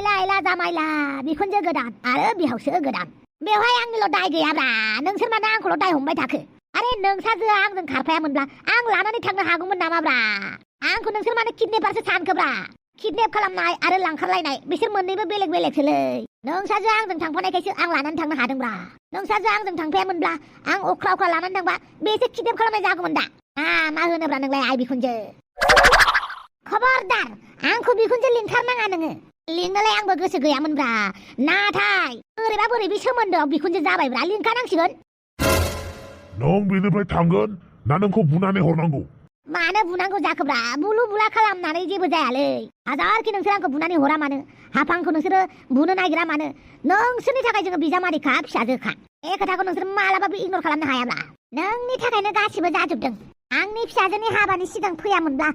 लायला जामायला बिखुनजो गोदान आरो बिहावसो गोदान बेवहाय आंनिल' दाय गैयाब्रा नोंसोर मानो आंखौल' दाय हमबाय थाखो आरे नोंसाजोआ आंजों खारफायामोनब्ला आं लानानै थांनो हागौमोन नामाब्रा आंखौ नोंसोर मानो किडनेपारसो सानखोब्रा किडनेप खालामनाय आरो लांखारलायनाय बिसोर मोननैबो बेलेग बेलेगसोलै नोंसाजोआ आंजों थांफानायखायसो आं लानानै थांनो हादोंब्रा नोंसाजोआ आंजों थांफायामोनब्ला आं अख्रा अख्रा लानानै थांबा बेसो किडनेप खालामनाय जागौमोन दा मा होनोब्रा नोंलाय आइ बिखुनजो खबरदार आंखौ बिखुनजो लिंथारनाङा नोङो लिंनोलाय आंबो गोसो गैयामोनब्रा नाथाय बोरैबा बोरैबि सोमोन्दोआव बिखुनजो जाबायब्रा लिंखानांसिगोन नों बेनिफ्राय थांगोन ना नोंखौ बुनानै हरनांगौ मानो बुनांगौ जाखोब्रा बुलु बुला खालामनानै जेबो जायालै हाजारखि नोंसोर आंखौ बुनानै हरा मानो हाफांखौ नोंसोरो बुनो नागिरा मानो नोंसोरनि थाखाय जोङो बिजामादैखा फिसाजोखा बे खोथाखौ नोंसोर मालाबाबो इगनर खालामनो हायाब्रा नोंनि थाखायनो गासिबो जाजोबदों आंनि फिसाजोनि हाबानि सिगां फैयामोनब्ला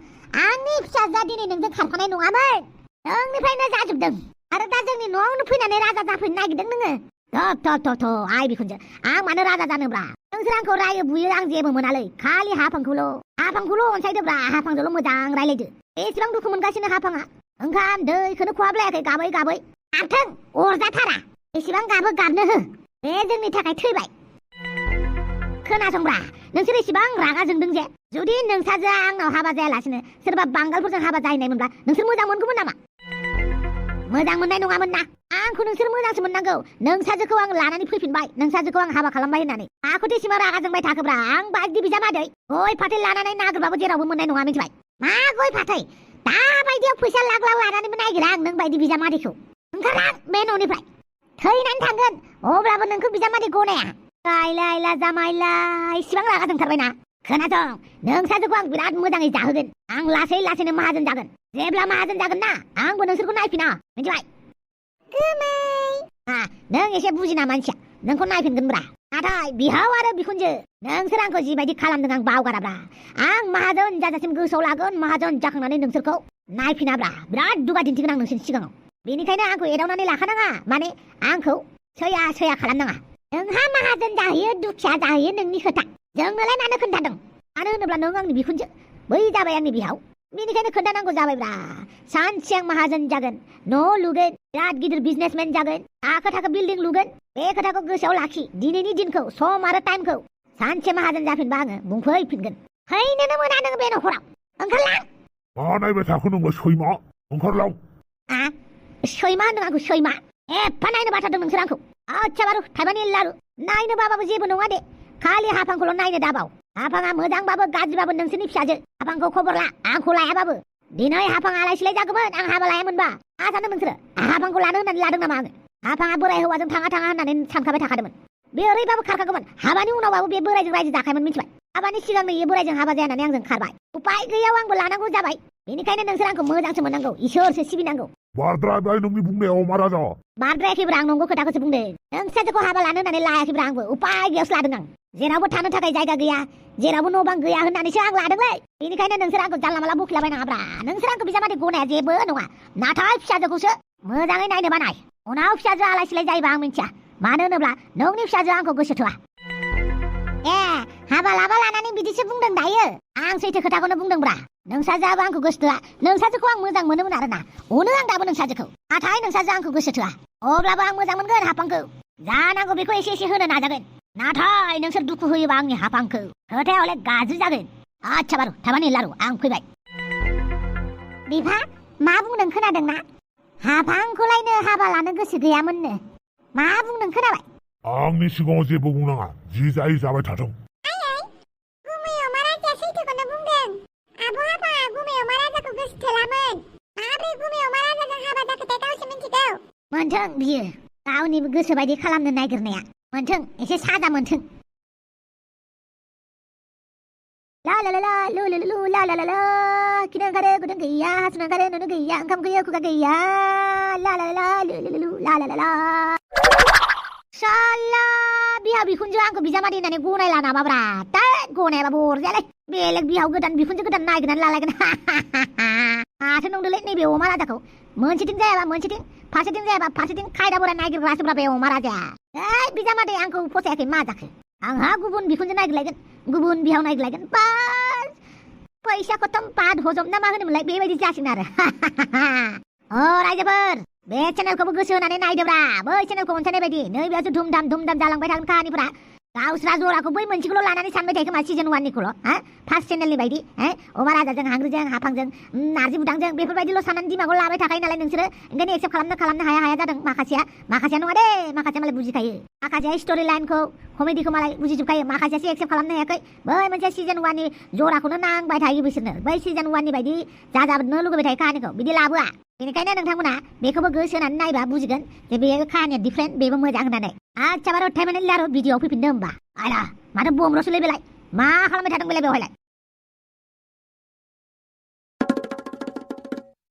आंनि फिसाजोआ दिनै नोंजों खारफानाय नङामोन नोंनिफ्रायनो जाजोबदों आरो दा जोंनि न'आवनो फैनानै राजा जाफैनो नागिरदों नोङो थ आइ बिखुनजो आं मानो राजा जानोब्रा नोंसोर आंखौ रायो बुयो आं जेबो मोनालै खालि हाफांखौल' अनसायदोब्रा हाफांजोंल' मोजां रायलायदो एसेबां दुखु मोनगासिनो हाफाङा ओंखाम दैखौनो खहाबलायाखै गाबै गाबै गाबथों अरजाथारा एसेबां गाबो गाबनो हो बे जोंनि थाखाय थैबाय खोनासंब्रा नोंसोर एसेबां रागा जोंदों जे जुदि नोंसाजोआ आंनाव हाबा जायालासिनो सोरबा बांगालफोरजों हाबा जाहैनायमोनब्ला नोंसोर मोजां मोनगौमोन नामा मोजां मोननाय नङामोन ना आंखौ नोंसोर मोजांसो मोननांगौ नोंसाजोखौ आं लानानै फैफिनबाय नोंसाजोखौ आं हाबा खालामबाय होननानै माखौथो एसेबां रागा जोंबाय थाखोब्रा आं बायदि बिजामादै गय फाथै लानानै नागिरबाबो जेरावबो मोननाय नङा मिथिबाय मा गय फाथै दाबायदियाव फैसा लाख लाख लानानैबो नागिरा आं नों बायदि बिजामादैखौ ओंखारलां बे न'निफ्राय थैनानै थांगोन अब्लाबो नोंखौ बिजामादै गनाया लायला जामायला इसिबां रागा जोंथारबायना खोनासं नोंसाजोखौ आं बिराद मोजाङै जाहोगोन आं लासै लासैनो माहाजोन जागोन जेब्ला माहाजोन जागोन ना आंबो नोंसोरखौ नायफिना मिथिबाय गोमै नों एसे बुजिना मानसिया नोंखौ नायफिनगोनब्रा नाथाय बिहाव आरो बिखुनजो नोंसोर आंखौ जिबायदि खालामदों आं बावगाराब्रा आं माहाजोन जाजासिम गोसोआव लागोन माहाजोन जाखांनानै नोंसोरखौ नायफिनाब्रा बिराद दुगा दिन्थिगोन आं नोंसोरनि सिगाङाव बेनिखायनो आंखौ एदावनानै लाखानाङा माने आंखौ सैया खालामनाङा नोंहा माहाजोन जाहैयो दुखिया जाहैयो नोंनि खोथा जोंनोलाय मानो खोन्थादों मानो होनोब्ला नों आंनि बिखुनजो बै जाबाय आंनि बिहाव बेनिखायनो खोन्थानांगौ जाबायब्रा सानसे आं माहाजोन जागोन न' लुगोन बिराद गिदिर बिजनेसमेन जागोन थाखो बिल्डिं लुगोन बे खोथाखौ गोसोआव लाखि दिनैनि दिनखौ सम आरो टाइमखौ सानसे माहाजोन जाफिनबा आङो बुंफैफिनगोन फैनोनो मोना नों बे न'खराव ओंखारलां मा नायबाय थाखो नोङो सैमा ओंखारलां सैमा होनदों आंखौ सैमा एफा नायनो बाथारदों नोंसोर आंखौ आच्छा बारु थाइबानि लारु नायनो बाबाबो जेबो नङा दे खालि हाफांखौल' नायनो दाबाव हाफाङा मोजांबाबो गाज्रिबाबो नोंसोरनि फिसाजो हाफांखौ खबर ला आंखौ लायाबाबो दिनै हाफां आलाय सिलाय जागौमोन आं हाबा लायामोनबा मा सानो नोंसोरो हाफांखौ लानो होननानै लादों नामा आङो हाफाङा बोराय हौवाजों थाङा होननानै सानखाबाय थाखादोंमोन बे ओरैबाबो खारखागौमोन हाबानि उनावबाबो बे बोरायजों रायजो जाखायोमोन मिथिबाय हाबानि सिगांनो बे बोरायजों हाबा जानानै आंजों खारबाय उपाय गैयाव आंबो लानांगौ जाबाय बेनिखायनो नोंसोर आंखौ मोजांसो मोननांगौ इसोरसो सिबिनांगौ बारद्रायबाय नोंनि बुंनायाव महाराजा बारद्रायाखैब्रा आं नंगौ खोथाखौसो बुंदों नोंसाजोखौ हाबा लानो होननानै लायाखैब्रा आंबो उपाय गैयावसो लादों आं जेरावबो थानो थाखाय जायगा गैया जेरावबो न' बां गैया होननानैसो आं लादोंलै बेनिखायनो नोंसोर आंखौ जानला माला बखिलाबायनाङाब्रा नोंसोर आंखौ बिजामादै गनाया जेबो नङा नाथाय फिसाजोखौसो मोजाङै नायनो बानाय उनाव फिसाजो आलाय सिलाय जायोबा आं मिथिया मानो होनोब्ला नोंनि फिसाजोआ आंखौ गोसो थोआ हाबा लाबा लानानै बिदिसो बुंदों दायो आं सैथो खोथाखौनो बुंदोंब्रा नोंसाजोआबो आंखौ गोसो थोआ नोंसाजोखौ आं मोजां मोनोमोन आरोना अनो आं दाबो नोंसाजोखौ नाथाय नोंसाजोआ आंखौ गोसो थोआ अब्लाबो आं मोजां मोनगोन हाफांखौ जानांगौ बेखौ एसे एसे होनो नाजागोन नाथाय नोंसोर दुखु होयोबा आंनि हाफांखौ खोथाया हले गाज्रि जागोन आच्छा बारु थाबानि लारु आं फैबाय बिफा मा बुंदों खोनादोंना हाफांखौलायनो हाबा लानो गोसो गैयामोननो मा बुंदों खोनाबाय आंनि सिगाङाव जेबो बुंनाङा जि जायो जाबाय थाथों मोनथों बियो गावनिबो गोसो बायदि खालामनो नागिरनाया मोनथों एसे साजा मोनथों ला ला ला ला लु लु लु ला ला ला ला खिनो ओंखारो गुदुं गैया हासुनो ओंखारो नुनो गैया ओंखाम गैया खुगा गैया ला ला ला लु लु लु ला ला ला ला साला बिहाव बिखुनजो आंखौ बिजामादै होननानै गनायला नामाब्रा गनायाबाबो अरजायालै बेलेग बिहाव गोदान बिखुनजो गोदान नागिरनानै लालायगोन माथो नंदोंलै नैबे अमा राजाखौ मोनसेथिं जायाबा मोनसेथिं फारसेथिं जायाबा फारसेथिं खायदा बोराय नागिरग्रासोब्रा बे अमा राजाया बिजामादै आंखौ फसायाखै मा जाखो आंहा गुबुन बिखुनजो नागिरलायगोन गुबुन बिहाव नागिरलायगोन बास फैसा खतम पाद हजम ना मा होनोमोनलाय बेबायदि जासिगोन आरो रायजोफोर बे चेनेलखौबो गोसो होनानै नायदोब्रा बै चेनेलखौ अनसायनाय बायदि नै बेयावसो धुमधाम जालांबाय थागोन काहानिफोरा गावस्रा जराखौ बै मोनसेखौल' लानानै सानबाय थायो खोमा सिजन 1निखौल' फार्स्ट चेनेलनि बायदि अमा राजाजों हांग्रिजों हाफांजों नारजि बुदांजों बेफोरबायदिल' साननानै दिमागाव लाबाय थाखायो नालाय नोंसोरो ओंखायनो एक्सेप्ट खालामनो हाया जादों माखासेया नङा दे माखासेया मालाय बुजिखायो माखासेया स्ट'रि लाइनखौ कमेडिखौ मालाय बुजिजोबखायो माखासेयासो एक्सेप्ट खालामनो हायाखै बै मोनसे सिजन 1नि जराखौनो नांबाय थायो बिसोरनो बै सिजन 1नि बायदि जाजाबनो लुगैबाय थायो काहानिखौ बिदि लाबोआ बेनिखायनो नोंथांमोना बेखौबो गोसो होनानै नायबा बुजिगोन जे बे काहानिया डिफारेन्ट बेबो मोजां होननानै आच्छा बार' टाइम लारु भिडिअ'आव फैफिनदो होमबा आयला माथो बमरसोलै बेलाय मा खालामबाय थादों बेलाय बेवहायलाय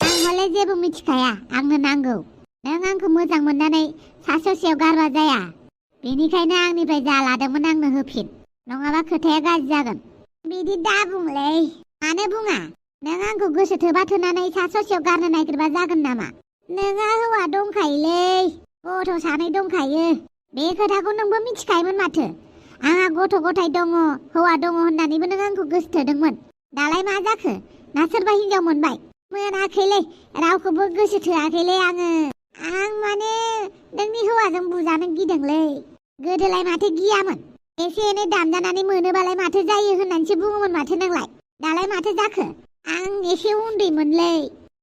आं हले जेबो मिथिखाया आंनो नांगौ नों आंखौ मोजां मोननानै सा ससेयाव गारबा जाया बेनिखायनो आंनिफ्राय जा लादोंमोन आंनो होफिन नङाबा खोथाया गाज्रि जागोन बिदि दा बुंलै मानो बुङा नों आंखौ गोसो थोबा थोनानै सा ससेयाव गारनो नागिरबा जागोन नामा नोंहा हौवा दंखायोलै गथ' सानै दंखायो बे खोथाखौ नोंबो मिथिखायोमोन माथो आंहा गथ' गथाय दङ हौवा दङ होननानैबो नों आंखौ गोसो थोदोंमोन दालाय मा जाखो ना सोरबा हिनजाव मोनबाय मोनाखैलै रावखौबो गोसो थोआखैलै आं माने नोंनि हौवाजों बुजानो गिदोंलै गोदोलाय माथो गियामोन एसे एनै दामजानानै मोनोबालाय माथो जायो होननानैसो बुङोमोन माथो नोंलाय दालाय माथो जाखो आं एसे उन्दैमोनलै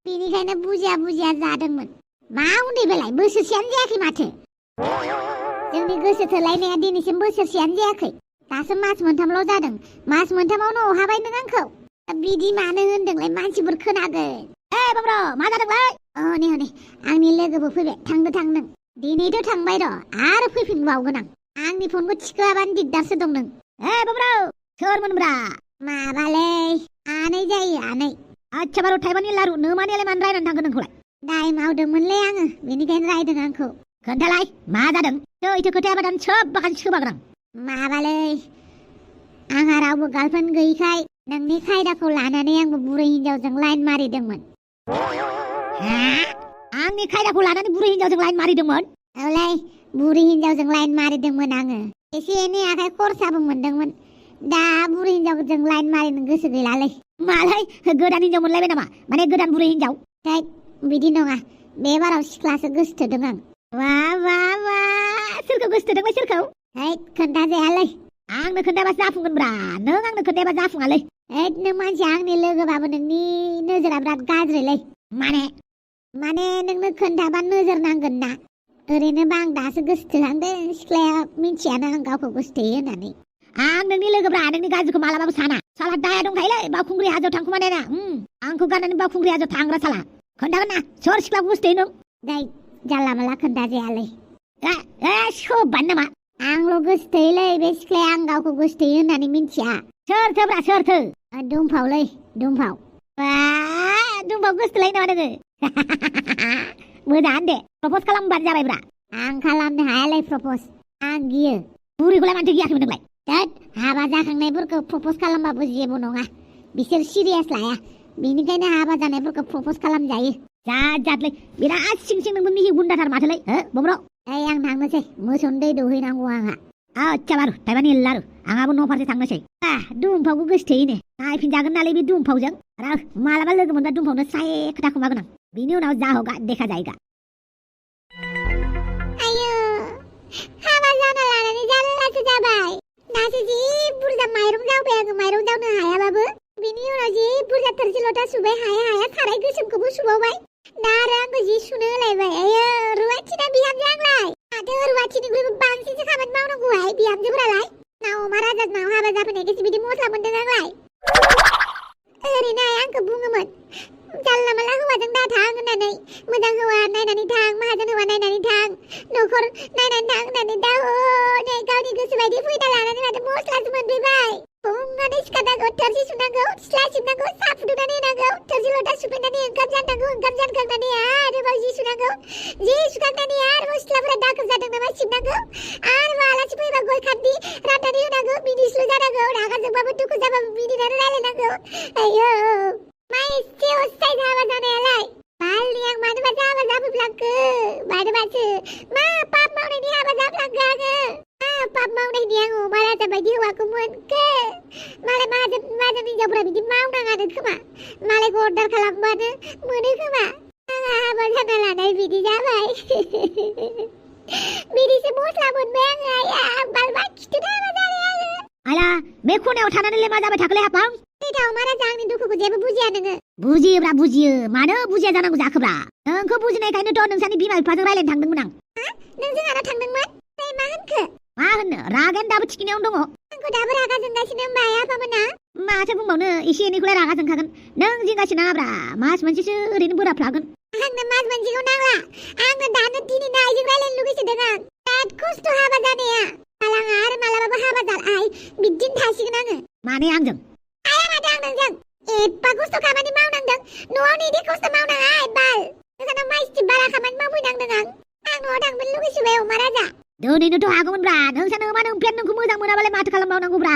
बेनिखायनो बुजिया जादोंमोन मा उन्दै बेलाय बोसोरसेयानो जायाखै माथो जोंनि गोसो थोलायनाया दिनैसिम बोसोरसेयानो जायाखै दासो मास मोनथामल' जादों मास मोनथामावनो अहाबाय नों आंखौ बिदि मानो होनदोंलाय मानसिफोर खोनागोन बाब्र मा जादोंलाय हनै आंनि लोगोबो फैबाय थांदो नों दिनैथ' थांबाय र' आरो फैफिनबावगोन आंनि फनखौ थिखोआबानो दिगदारसो दं नों बाब्र सोरमोनब्रा माबालै आनै जायो आनै आच्छा बार' टाइमानि लारु नोमानियालाय मानो रायनानै थांगोन नोंखौलाय दाय मावदोंमोनलै आङो बेनिखायनो रायदों आंखौ खोन्थालाय मा जादों सैथो खोथाया बादान सोब बाखान सोबागोन आं माबालै आंहा रावबो गार्लफ्रेन्ड गैयिखाय नोंनि खायदाखौ लानानै आंबो बुरै हिनजावजों लाइन मारिदोंमोन आंनि खायदाखौ लानानै बुरै हिनजावजों लाइन मारिदोंमोन औलै बुरै हिनजावजों लाइन मारिदोंमोन आङो एसे एनै आखाइ खरसाबो मोनदोंमोन दा बुरै हिनजावजों लाइन मारिनो गोसो गैलालै मालाय गोदान हिनजाव मोनलायबाय नामा माने गोदान बुरै हिनजाव बिदि नङा बे बाराव सिख्लासो गोसो थोदों आं वा सोरखौ गोसो थोदोंलाय सोरखौ खोन्थाजायालै आंनो खोन्थाबासो जाफुंगोनब्रा नों आंनो खोन्थायाबा जाफुङालै नों मानसिया आंनि लोगोबाबो नोंनि नोजोरा बिराद गाज्रिलै माने नोंनो खोन्थाबा नोजोर नांगोन ना ओरैनोबा आं दासो गोसो थोहांदों सिख्लाया मिथियाना आं गावखौ गोसो थोयो होननानै आं नोंनि लोगोब्रा नोंनि गाज्रिखौ मालाबाबो साना साला दाया दंखायोलै बावखुंग्रि हाजोआव थांखुमानाया आंखौ गारनानै बावखुंग्रि हाजोआव थांग्रा साला खोन्थागोन ना सोर सिख्लाखौ गोसो थोयो नों जानला माला खोन्थाजायालै सोबानो नामा आंल' गोसो थोयोलै बे सिख्लाया आं गावखौ गोसो थोयो होननानै मिथिया सोरथो दुमफावलै दुमफाव गोसो थोलाय नामा नोङो मोजाङानो दे प्रप'ज खालामबानो जाबायब्रा आं खालामनो हायालै प्रप'ज आं गियो बुरैखौलाय मानोथो गियाखैमोन नोंलाय हाबा जाखांनायफोरखौ प्रप'ज खालामबाबो जेबो नङा बिसोर सिरियास लाया बेनिखायनो हाबा जानायफोरखौ प्रप'ज खालामजायो जादलै बिराद सिं नोंबो मिहि गुन्दाथार माथोलै बब्र आं थांनोसै मोसौनो दै दौहैनांगौ आंहा आच्छा बारु टाइमानि लारु आंहाबो न' फारसे थांनोसै दुमफावखौ गोसो थोयोनो नायफिनजागोन नालाय बे दुमफावजों मालाबा लोगो मोनबा दुमफावनो स्राय खोथा खोमागोन आं बिनि उनाव जा होगा देखा जायगा आयो हाबा जाना लानानै जाल्लासो जाबाय दासो जि बुरजा माइरं जावबाय आङो माइरं जावनो हायाबाबो बिनि उनाव जि बुरजा थोरसि लथा सुबाय हाया साराय गोसोमखौबो सुबावबाय दा आरो आंखौ जि सुनो होलायबाय आयो रुवाथि ना बिहामजो आंलाय माथो रुवाथिनिख्रुइबो बांसिनसो खामानि मावनांगौहाय बिहामजोफोरालाय नाव अमा राजानाव हाबा जाफैनायखौसो बिदि मस्ला मोनदों आंलाय ओरैनो आंखौ बुङोमोन जानला माला हौवाजों दा थां होननानै मोजां हौवा नायनानै थां माहाजोन हौवा नायनानै थां न'खर नायनानै थां होननानै दा हनै गावनि गोसो बायदि फैदा लानानै माथो मस्लासो मोनफैबाय फुङावनो सिखारनांगौ थोरसि सुनांगौ सिथ्ला सिबनांगौ साहा फुदुंनानै होनांगौ थोरसि लथा सुफैनानै ओंखाम जाननांगौ ओंखाम जानखांनानै आरोबाव जि सुनांगौ जि सुखांनानै आरोबाव सिथ्लाफोरा दाखोर जादों नामा सिबनांगौ आरोबाव आलासि फैबा गय खान्थि राननानै होनांगौ मिनिस्लु जानांगौ रागा जोंबाबो दुखु जाबाबो मिनिनानै रायलायनांगौ आयो मा एसे असाइस हाबा जानायालाय बालनि आं मानोबा हाबा जाफैफ्लांखो मानोबासो मा पाप मावनायनि हाबा जाफ्लांखो आङो पाप मावनायनि आं अमा राजा बायदि हौवाखौ मोनखो मालाय माहाजोन हिनजावफ्रा बिदि मावनाङानो खोमा मालायखौ अर्डार खालामबानो मोनो खोमा आंहा हाबा जाना लानाय बिदि जाबाय बिदिसो मस्ला मोनबाय आङो आया बालबा खिथु हाबा जाबाय आङो आला बे खनायाव थानानैलाय मा जाबाय थाखोलै हाफां दैथाव महाराजा आंनि दुखुखौ जेबो बुजिया नोङो बुजियोब्रा बुजियो मानो बुजिया जानांगौ जाखोब्रा नोंखौ बुजिनायखायनोथ' नोंसानि बिमा बिफाजों रायलायनो थांदोंमोन आं नों जोंहानाव थांदोंमोन मा होनखो मा होननो रागायानो दाबो थिखिनायावनो दङ आंखौ दाबो रागा जोंगासिनो होमबा आइ आफामोना माथो बुंबावनो एसे एनैखौलाय रागा जोंखागोन नों जिंगासि नाङाब्रा मास मोनसेसो ओरैनो बोराबफ्लागोन आंनो मास मोनसेखौ नांला आङो दानो दिनैनो आइजों रायलायनो लुगैसोदों आं बिराद खस्थ' हाबा जानाया मालाङा आरो मालाबाबो हाबा जाल आइ बिदिनो थासिगोन आङो माने आंजों आइया माथो आं नोंजों एफा खस्थ' खामानि मावनांदों न'आवनो इदि खस्थ' मावनाङा आइ बाल नोंसानाव माइसि बारा खामानि मावफैनांदों आं न'आव थांनो लुगैसोबाय महाराजा दोनैनोथ' हागौमोनब्रा नोंसानो मानो ओमफ्राय नोंखौ मोजां मोनाबालाय माथो खालामबावनांगौब्रा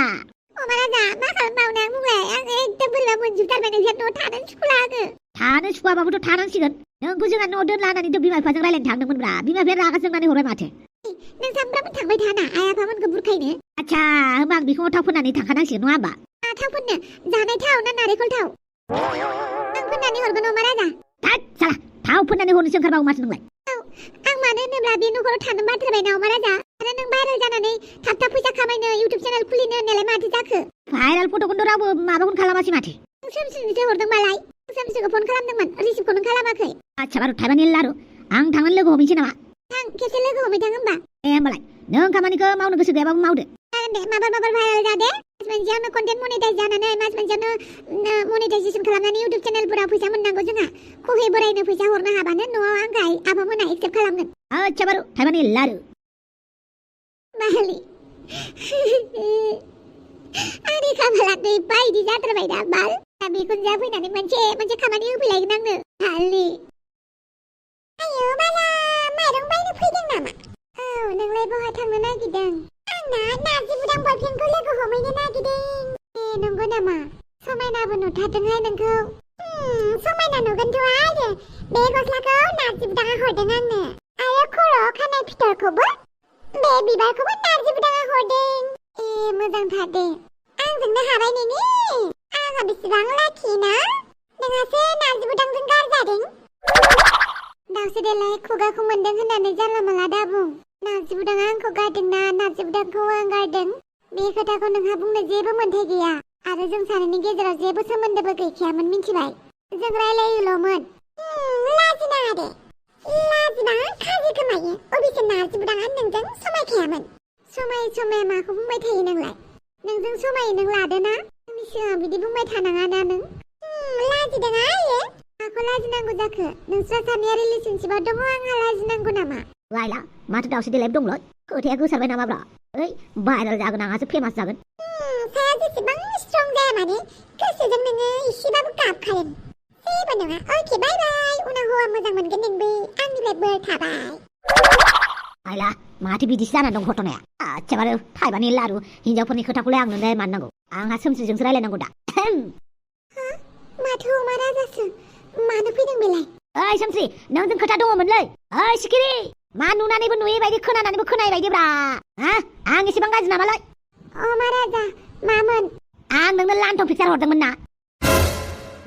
महाराजा मा खालामबावनो आं बुंलाय आं एकदम बोरैबा मोनजोबथारबाय नोंसोर न'आव थानो सुखुला आङो थानो सुखुवाबाबोथ' थानांसिगोन नोंखौ जोंहा न'आव दोनलानानैथ' बिमा बिफाजों रायलायनो थांदोंमोनब्रा बिमा बिफाया रागा जोंनानै हरबाय माथो नों सामफ्रामबो थांबाय थाना आइ आफामोनखौ बुरखायनो आच्छा होमबा आं बिखौ थाव फोननानै थांखानांसिगोन नङा होमबा थाव फोननो जानाय थाव ना नारेंखल थाव आं फोननानै हरगोन महाराजा थोद साला थाव फोननानै हरनोसो ओंखारबावो माथो नोंलाय आं मानो होनोब्ला बे न'खराव थानो बाथ्राबाय ना महाराजा आरो नों भाइरेल जानानै थाब थाब फैसा खामायनो इउटुब चेनेल खुलिनो होननायलाय माथो जाखो भाइरेल फट'खौनो रावबो माबाखौनो खालामासै माथो सोमसिनोसो हरदोंबालाय सोमसिखौ फन खालामदोंमोन रिसिभखौ नों खालामाखै आच्छा बारु थाइबानि लारु आं थांनानै लोगो हमहैनोसै नामा थां खेबसे लोगो हमहै थां होमबा होमबालाय नों खामानिखौ मावनो गोसो गैयाबाबो मावदो जागोन दे माबार भाइरेल जादे मास मोनसेयावनो कन्टेन्ट मनेटाइज जानानै मास मोनसेयावनो मनेटाइजेसन खालामनानै इउटुब चेनेलफोराव फैसा मोननांगौ जोंहा खहे बोरायनो फैसा हरनो हाबानो न'आव आंखौ आफामोना एक्सेप्ट खालामगोन आच्छा बारु थाइबानि लारु मालि आंनि खाफालाखै बायदि जाथारबाय दा बाल दा बिखुनजोआ फैनानै मोनसे खामानि होफैलायगोन आंनो हालि आयो बाला माइरं बायनो फैदों नामा औ नोंलाय बहा थांनो नागिरदों आंना नार्जि बुदां बयफ्रेन्डखौ लोगो हमहैनो नागिरदों ए नंगौ नामा समायनाबो नुथारदोंहाय नोंखौ समायना नुगोनथ' आरो बे गस्लाखौ नार्जि बुदाङा हरदों आंनो आरो खर' खानाय फिथरखौबो बे बिबारखौबो नार्जि बुदाङा हरदों ए मोजांथार दे आंजोंनो हाबाय नोङो आंहा बेसेबां लाखि ना नोंहासो नार्जि बुदांजों गारजादों दावसो देलाय खुगाखौ मोनदों होननानै जानला माला दाबुं नार्जि बुदाङा आंखौ गारदोंना नार्जि बुदांखौ आं गारदों बे खोथाखौ नोंहा बुंनो जेबो मोन्थाय गैया आरो जों सानैनि गेजेराव जेबो सोमोन्दोबो गैखायामोन मिथिबाय जों रायलायोल'मोन लाजिनाङा दे लाजिबा खाजि खोमायो अबेसो नार्जि बुदाङा नोंजों समायखायामोन समाय माखौ बुंबाय थायो नोंलाय नोंजों समायो नों लादोना आंनि सिगाङाव बिदि बुंबाय थानाङा ना नों लाजिदों आयो माखौ लाजिनांगौ जाखो नोंस्रा सानैया रिलेशनशिपआव दङ आंहा लाजिनांगौ नामा वाइला माथो दावसो देलाय दंलै खोथाया गोसारबाय नामाब्रा ओइ भाइरेल जागोन आंहासो फेमास जागोन साया जेसेबां स्ट्रं जाया माने गोसोजों नोङो एसेबाबो गाबखायो जेबो नङा अके बाय बाय उनाव हौवा मोजां मोनगोन नोंबो आंनिफ्राय बोर थाबाय आइला माथो बिदिसो जानानै दं घटनाया आच्छा बारु थाइबानि लारु हिनजावफोरनि खोथाखौलाय आंनो माननांगौ आंहा सोमस्रिजोंसो रायलायनांगौ दा माथो महाराजासो मानो फैदों बेलाय ओइ सोमस्रि नोंजों खोथा दङमोनलै ओइ सिखिरि मा नुनानैबो नुयै बायदि खोनानानैबो खोनायै बायदिब्रा आं एसेबां गाज्रि नामालाय अ महाराजा मामोन आं नोंनो लान्थं पिक्सार हरदोंमोन ना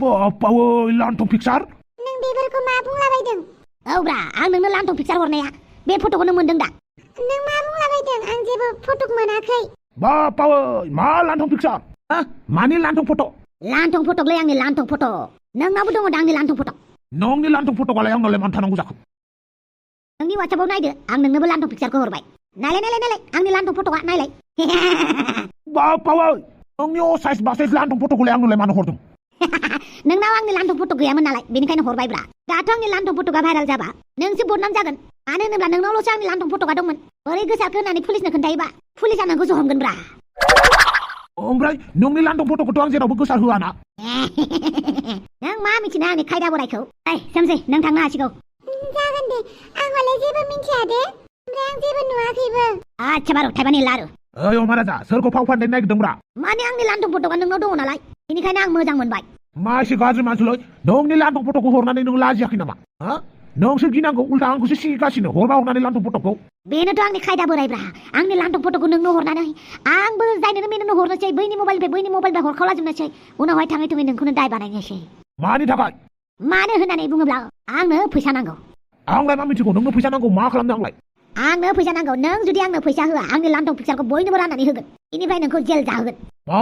बापावै लान्थं पिक्सार नों बेफोरखौ मा बुंलाबायदों औब्रा आं नोंनो लान्थं पिक्सार हरनाया बे फट'खौनो मोनदों दा नों मा बुंलाबायदों आं जेबो फट' मोनाखै बापावै मा लान्थं पिक्सार मानि लान्थं फट' लान्थं फट'लै आंनि लान्थं फट' नोंनावबो दङ दा आंनि लान्थं फट' नोंनि लान्थं फट'खौलाय आंनावलाय मानो थानांगौ जाखो नोंनि वाट्सएपआव नायदो आं नोंनोबो लान्थं पिक्सारखौ हरबाय नायलाय आंनि लान्थं फट'आ नायलाय बापावै नोंनि असाइस बासाइस लान्थं फट'खौलाय आंनोलाय मानो हरदों नोंनाव आंनि लान्थं फट' गैयामोन नालाय बेनिखायनो हरबायब्रा दाथ' आंनि लान्थं फट'आ भाइरेल जाबा नोंसो बदनाम जागोन मानो होनोब्ला नोंनावल'सो आंनि लान्थं फट'आ दंमोन बोरै गोसारखो होननानै पुलिसनो खोन्थायोबा पुलिसआ नोंखौ जहमगोनब्रा ओमफ्राय नोंनि लान्थं फट'खौथ' आं जेरावबो गोसार होआना नों मा मिथिनो आंनि खायदा बोरायखौ ओइ सोमसै नों थांनो हासिगौ जागोन दे आं हले जेबो मिन्थिया दे ओमफ्राय आं जेबो नुवाखैबो आच्छा बारु थाइबानि लारु ओइ महाराजा सोरखौ फाव फान्दायनो नागिरदोंब्रा माने आंनि लान्थं फट'आ नोंनाव दङ नालाय बेनिखायनो आं मोजां मोनबाय मा एसे गाज्रि मानसिलै नोंनि लान्थं फट'खौ हरनानै नों लाजियाखै नामा नोंसो गिनांगौ उल्था आंखौसो सिगिगासिनो हरबा हरनानै लान्थं फट'खौ बेनोथ' आंनि खायदा बोरायब्रा आंनि लान्थं फट'खौ नोंनो हरनानै आंबो जायनो मेनोनो हरनोसै बैनि मबाइलनिफ्राय हरखावलाजोबनोसै उनावहाय थाङै नोंखौनो दाय बानायनोसै मानि थाखाय मानो होननानै बुङोब्ला आंनो फैसा नांगौ आंलाय मा मिथिगौ नोंनो फैसा नांगौ मा खालामनो आंलाय आंनो फैसा नांगौ नों जुदि आंनो फैसा होआ आंनि लांदां पिक्सारखौ बयनोबो राननानै होगोन बेनिफ्राय नोंखौ जेल जाहोगोन मा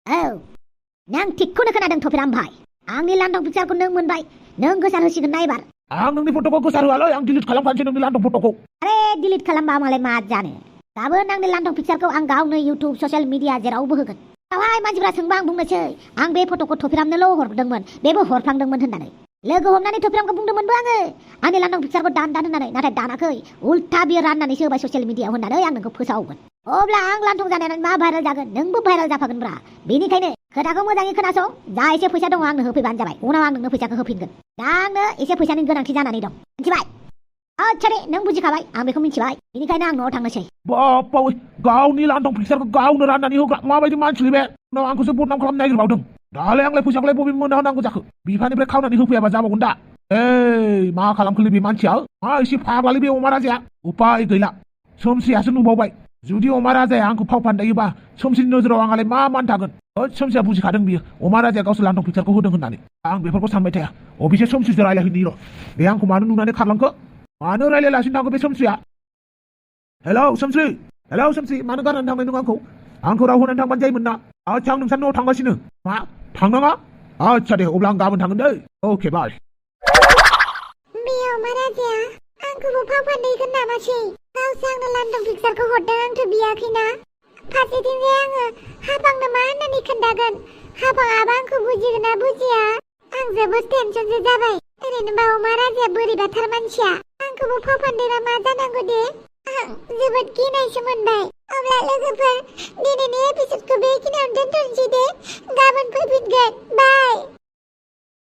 औ नों थिगखौनो खोनादों थफिराम भाई आंनि लांदां पिक्सारखौ नों मोनबाय नों गोसार होसिगोन ना एबार आं नोंनि फट'खौ गोसार होआलै आं डिलिट खालामखानोसै नोंनि लांदां फट'खौ अरे डिलिट खालामबा मालाय मा जानो गाबोन आंनि लांदां पिक्सारखौ आं गावनो इउटुब ससियेल मिडिया जेरावबो होगोन बेवहाय मानसिफ्रा सोंबा आं बुंनोसै आं बे फट'खौ थफिरामनोल' हरदोंमोन बेबो हरफ्लांदोंमोन होननानै लोगो हमनानै थफिरामखौ बुंदोंमोनबो आङो आंनि लांदां पिक्सारखौ दान होननानै नाथाय दानाखै उल्था बियो राननानैसो होबाय ससियेल मिडियायाव होननानै आं नोंखौ फोसावगोन अब्ला आं लांथं जानानै मा भाइरेल जागोन नोंबो भाइरेल जाफागोनब्रा बेनिखायनो खोथाखौ मोजाङै खोनासं जा एसे फैसा दङ आंनो होफैबानो जाबाय उनाव आं नोंनो फैसाखौ होफिनगोन दा आंनो एसे फैसानि गोनांथि जानानै दं मिथिबाय आच्छा दे नों बुजिखाबाय आं बेखौ मिथिबाय बेनिखायनो आं न'आव थांनोसै बापावै गावनि लांदां पिक्सारखौ गावनो राननानै होग्रा माबायदि मानसिलै बे उनाव आंखौसो बदनाम खालामनो नागिरबावदों दालाय आंलाय फैसाखौलाय बबे मोनना होनांगौ जाखो बिफानिफ्राय खावनानै होफैयाबा जाबावगोन दा मा खालामखोलै बे मानसिया मा एसे फाग्लालै बे अमा राजाया उपाय गैला सोमस्रियासो नुबावबाय जुदि अमा राजाया आंखौ फाव फान्दायोबा सोमस्रिनि नोजोराव आंलाय मा मान थागोन सोमस्रिया बुजिखादों बियो अमा राजाया गावसोर लांदां पिक्सारखौ होदों होननानै आं बेफोरखौ सानबाय थाया अबेसे सोमस्रिजों रायलायहैनि र' बे आंखौ मानो नुनानै खारलांखो मानो रायलायलासिनो थांखो बे सोमस्रिया हेलौ सोमस्रि मानो गारनानै थांनाय नों आंखौ राव होनानै थांबानो जायोमोन ना आच्छा आं नोंसानि न'आव थांगासिनो मा थांनाङा आच्छा दे अब्ला आं गाबोन थांगोन दै अके बाय बे अमा राजाया आंखौबो फाव फान्दायगोन नामासै गावसो आंनो लांदां पिक्सारखौ हरदों आंथ' बियाखैना फारसेथिंजाय आङो हाफांनो मा होननानै खोन्थागोन हाफाङाबा आंखौ बुजिगोन ना बुजिया आं जोबोद टेनसनसो जाबाय ओरैनोबा अमा राजाया बोरैबाथार मानसिया आंखौबो फाव फान्दायबा मा जानांगौ दे आं जोबोद गिनायसो मोनबाय अब्ला लोगोफोर दिनैनि एपिसडखौ बेखिनियावनो दोनथ'नोसै दे गाबोन फैफिनगोन बाय